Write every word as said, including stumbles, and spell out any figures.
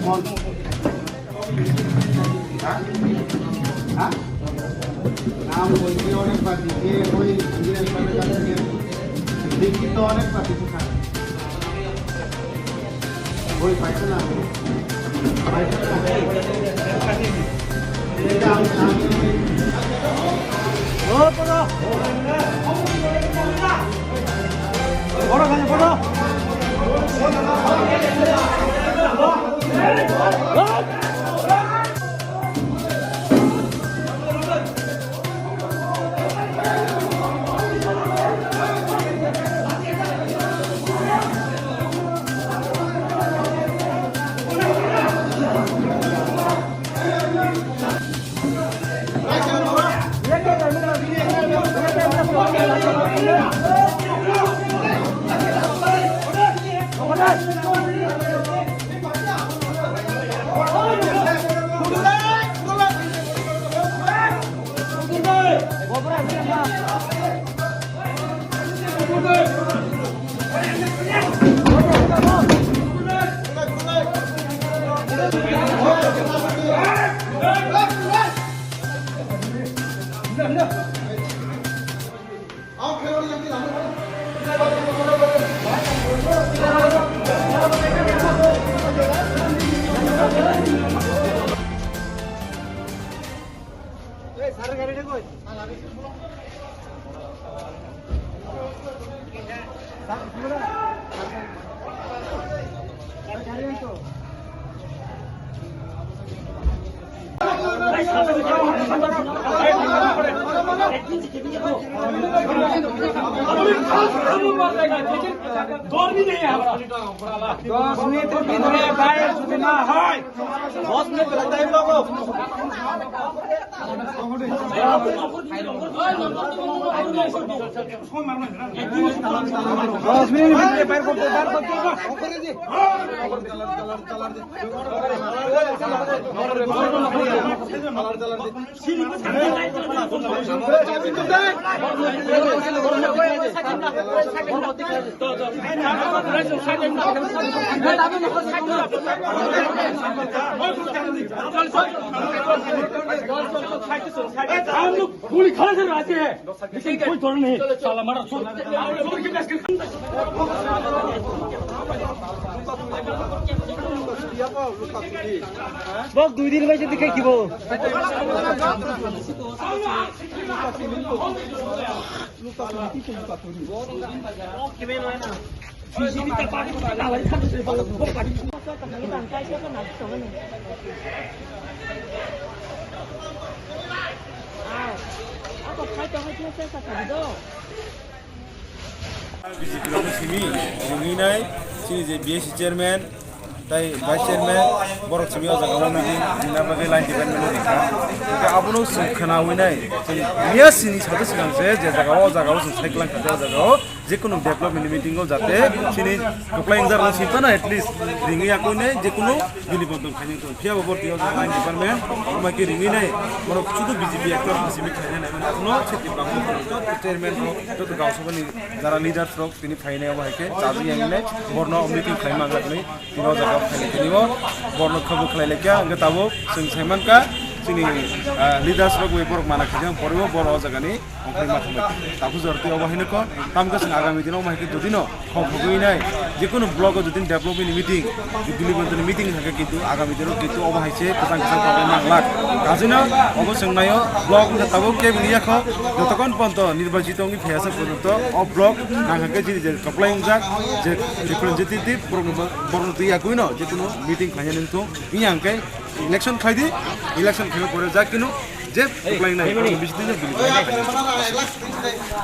হ্যাঁ? হ্যাঁ? নাম বলছি অনেক পাচ্ছি, যে ওই ইংরেজ সরকার থেকে লিখিত অনেক পাচ্ছি, স্যার। ওই পাইছে না? পাইছে না? এটা আমি, আমি, ও, পড়ো। পড়ো, খালি পড়ো। দশ মিনিটের ভিতরে বাইরে যদি না হয়, দশ মিনিট টাইম লাগো। দশ মিনিট ভিতরে বার করতে, বার করতে। हम लोग गोली खाने से राजी है। लेकिन कोई डर नहीं, साला मारा चोर। Bok dui din bai jadi kayak gitu. B J P rokno simi, ringwi nai, chini je B S C chairman, tai vice chairman, borok simi o jaga o meeting, ringna bagwi line department no ringkha. Hingke abono chwng khwnawi nai, chwng miya sini sade swkang se, je jaga o, o jaga o chwng sai kwlang kha, o jaga o, Jekunu development ni meeting o jate chini kwplai wngjakrokno sintano at least ringwi yakuni jekunu bini bodol khainai tong. Phiya bo borok twi o jaga line department, omo khe ringwi nai borok sudu B J P ekta simi khainai nai mani. Kuno se Tipra Motha joto chairman rok, joto Gao Sabha ni jara leaders rok tini phainai omo hai khe chabi yang nai borno meeting khlai manjaknai. Tini o jaga o phailai tini o borno khabu khlai laikha, hwnkhe tabuk chwng sai mankha chini, ah, leaders rok bai borok mana khaijak, borok o borok o jaga ni. Omo khe ma thangbai. Tabu jor twi obo haino kho, tamo khe chwng agami dino omo hai khe jodi no khok khogwi nai, jekunu block o jodi development ni meeting, Dili Bondhu ni meeting hai khe kintu agami dino kintu obo hai se kwchang kwchang problem nang lak. Kajino obo chwng naio block wngkha tabuk kebo ni yakho, jotokon ponto nirbachito wngwi phiyasa porjonto o block nang hai khe chini je kwplai wngjak je representative borokno, borokno twi yakwi no jekunu meeting khlaiya nang thung. Wngya hwnkhe election khlai di, election khlaina pore ja kunu je kwplai nai, bisi dino bini.